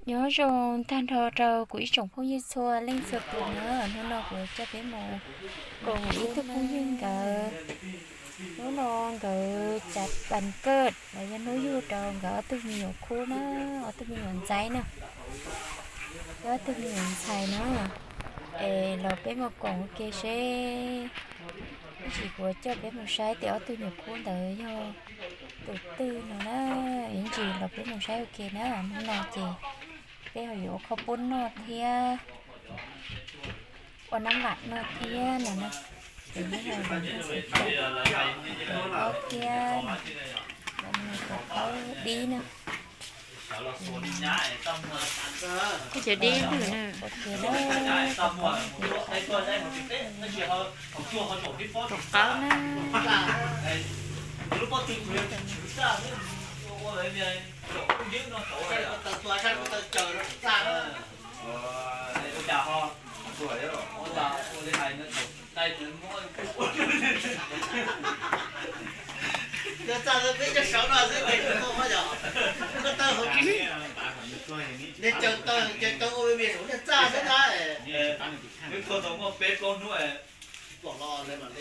Nyob zoo tag nrho rau kuv ib tsoom phooj ywg txhua leej txhua tus na, hnub no kuv coj peb mus koom ib tug phooj ywg nkawd. Hnub no nkawd tsav pas kawj los yog hnub yug rau nkawd ob tug me nyuam khub na, ob tug me nyuam ntxhais na, ob tug me nyuam ntxhais na, es los peb mus koom ua ke seb, ib ntsis kuv coj peb mus saib tias ob tug nyuam khub ntawd yog tus twg no na, ib ntsis los peb mus saib ua ke na. Hnub no ces peb ho yuav ua khab pub noj thiab ua nab vam noj thiab no na. Ces neb ho los noj xav thiab, thiab no, kaum plaub dib na. Cov dib ntawm na, kaum plaub na.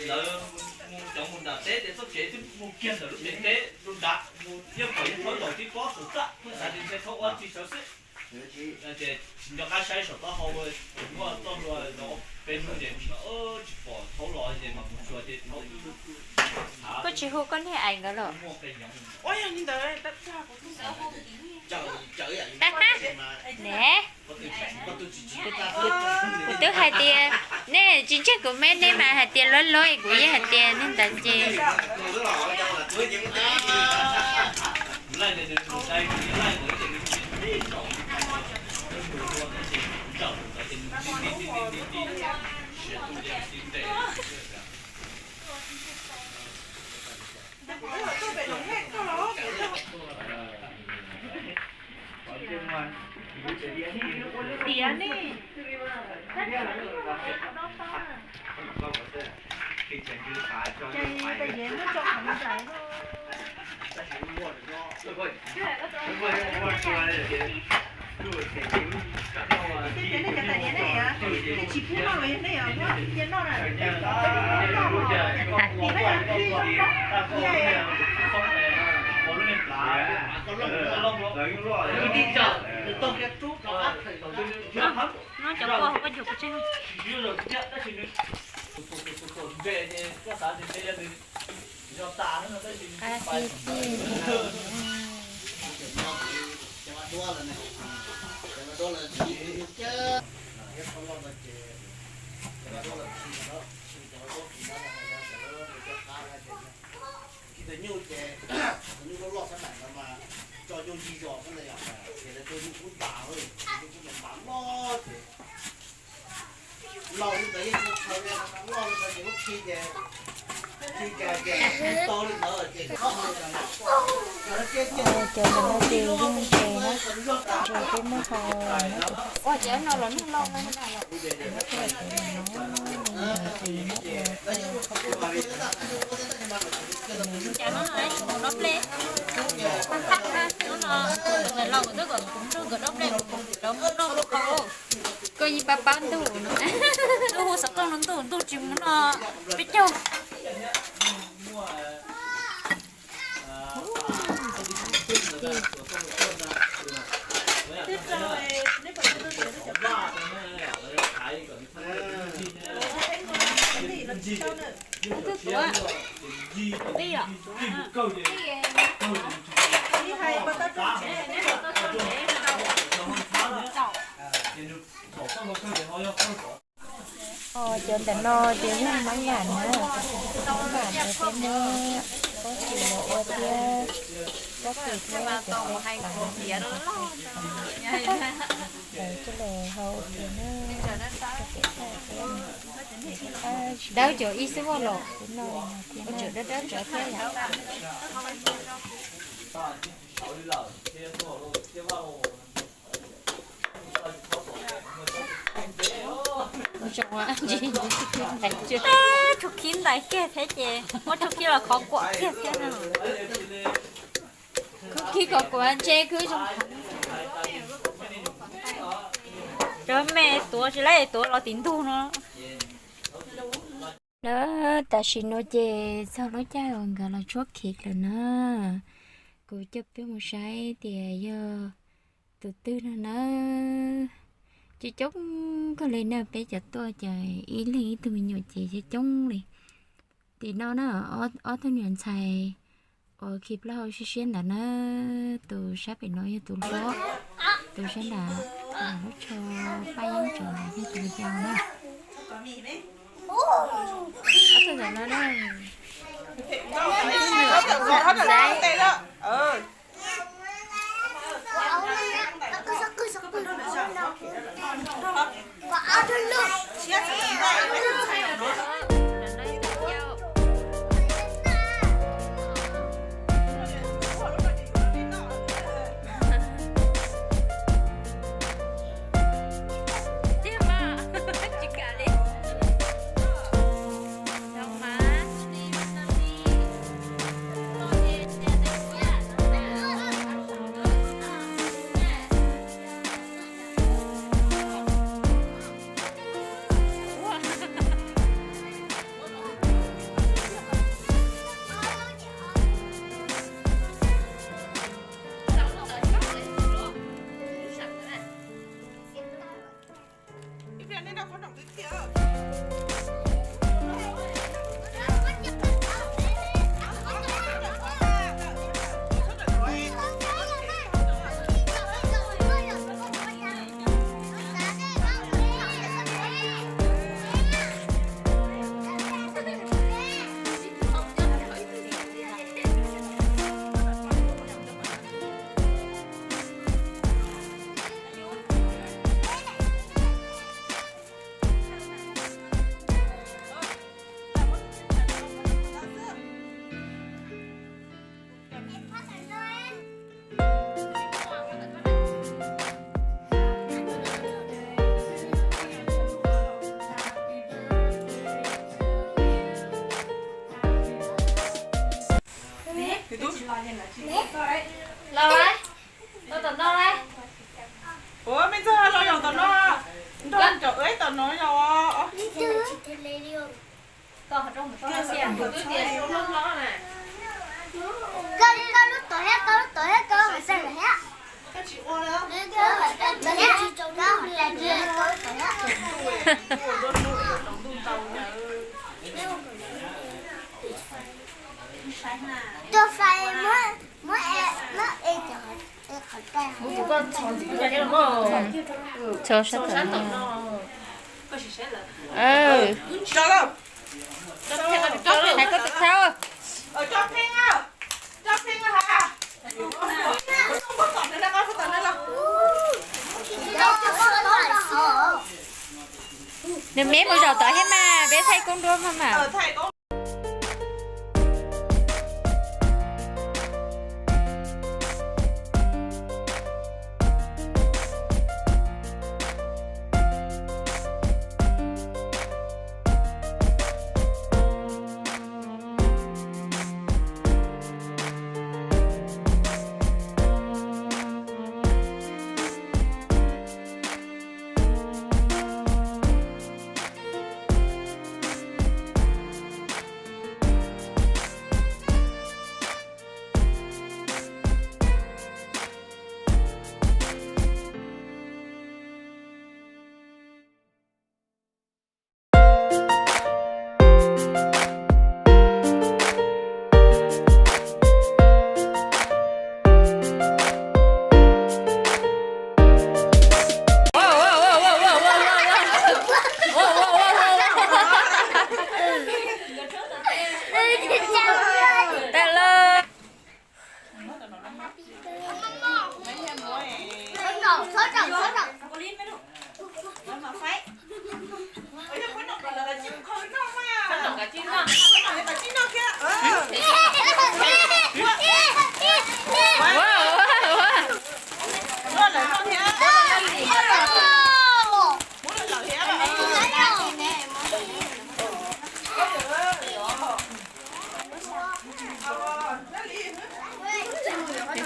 Lawv mus cov mus nram teb ces txoj kev twb mus kiag ntawm lub tsev teb lub nrad, mus yeej pom yeej thawb zaum tib pob saum txaj, xav tias ntshe thawb ua tsis sawv xwb. Ces tsis nco qab saib saum taub hau, muaj txoj hlua no peb hnub ces tsis pom thawb los ces mas mus xyuas ces thawb. Koj tsis hu koj niag ais nkawd los? Tab tab ne, kuv twb hais tias nej tsis ntseeg kuv me, nej mas hais tias luab luab, kuv yeej hais tias nej ntawd ces No cov kua hauv koj cug kuv tseeg. Qab tij tij. Tus nyuj ces, tus nyuj loj loj xab maim no mas tso nyuj ntsig zos xwb na yom, ces lawv tua nyuj kub ntas, nyuj kub ntas loj ces, los li ntawd yeej tsis tshawv li, loj li ntawd ces lub khi ces, khi cas ces tau li ntawd ces khob hauv. Cov ntawm no ces yeej ntses na, ntses peb muab hau na. Ua cas no los nug loj na. Ces no dob nplej, no los kuv twb kom kuv nrog nkawd dob nplej, lawv muab noj lub qhov, koj yeej pab pab ntuj no. Ntuj hu xov tooj rau ntuj, ntuj tsis mus noj peb caug. Twb tuav, twb tuav, twb tuav. Cov ntawm no ces yog mab vam na, mab vam ces peb muab pob kws los ua thiab, pob kws thiab cov peb ntawd coj los hau ua ke na, coj pem tag thiab. Dawb cov ib xub vaj los no thiab na, dawb dawb tsawv thiab yom. Zoo, khub khib ntais kiag thiab ces muab khub khib los khov kuam kiag thiab no. Khub khib khov kuam ntshe khub zoo heev. Me tuav tsis laib tuav los tim ntug no. Lawm, tam sim no ces txog lub caij uas nkawd los tshuab khiv lawm na. Kuv coj peb mus saib tias yog tus twg no na. Coob coob kawg li na, peb cov tuaj ces ib leeg ib tug me nyuam ces coob coob li. Tim no na, ob tug niam ntxhais uas khi plaub hau siab siab ntawd na, tus sab pem no yog tus hlob, tus sab nram lub tsho paj yeeb tsev yog tus yau na. Ob tug ntawm no na. Los, los tom no lauj. Ua me ntxawg los yaum tom no, nrog cov eb tom no yog. Koj lub tom thiab, koj lub tom thiab, koj hais tsis tau thiab. Tuaj fais muab, muab e, muab e cov, e qhov tais. Tso sab tom no. Hais koj tus thaub. Nws me mus zaum tod thiab mas, peb thaij koob nruab mas mas.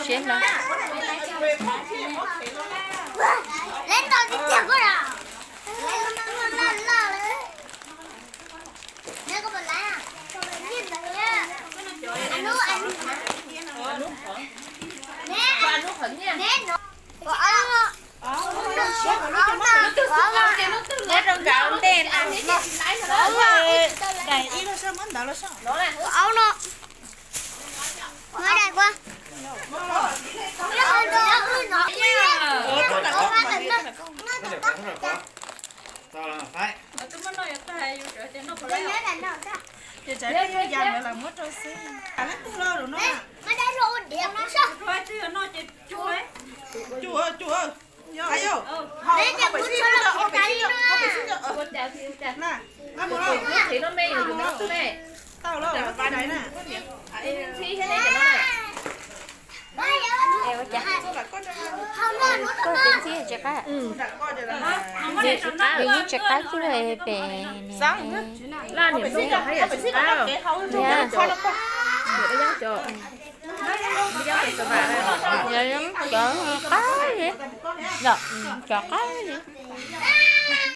Siab hlo. Lawv nto tiag tiag koj na. Muab rau nkawd ntej na. Daim ib los soj, muab ntawd los soj. Aub no. Muab daim qua. Ces tsam peb yuav yas ntawd lawm muab rau xwb. Leej twg los rau no? Cuag, cuag. Tau lawm, tsis qab, yeej tsis qab kiag li pem. Laj niam tsis qab, yog cov qab li, cov qab li.